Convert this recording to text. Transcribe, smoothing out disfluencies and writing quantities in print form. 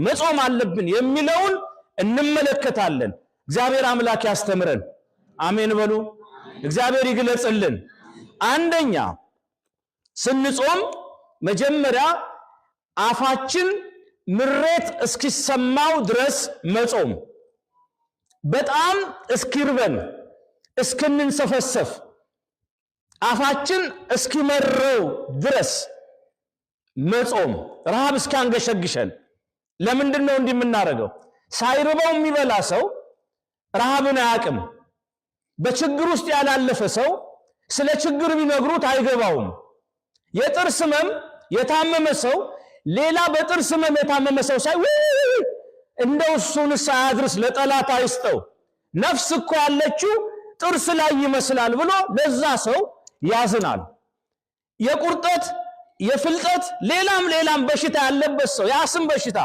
መጾም አለብን የሚለውን እንመለከታለን። እግዚአብሔር አምላክ ያስተምረን። አሜን በሉ። እግዚአብሔር ይግለጽልን። አንደኛ ስንጾም መጀመሪያ አፋችን ምሬት እስኪሰማው ድረስ መጾም፣ በጣም እስኪርበን እስክንንሰፈሰፍ አፋችን እስኪመረው ድረስ መጾም፣ ረሃብ እስኪያንገሸግሸን። ለምንድን ነው እንዲህ የምናደርገው? ሳይርበው የሚበላ ሰው ረሃብን አያውቅም። በችግር ውስጥ ያላለፈ ሰው ስለ ችግር ቢነግሩት አይገባውም። የጥርስ ህመም የታመመ ሰው ሌላ በጥርስ ህመም የታመመ ሰው ሳይ እንደው እሱንስ አያድርስ፣ ለጠላት አይስጠው፣ ነፍስ እኮ ያለችው ጥርስ ላይ ይመስላል ብሎ ለዛ ሰው ያዝናል። የቁርጠት የፍልጠት ሌላም ሌላም በሽታ ያለበት ሰው፣ የአስም በሽታ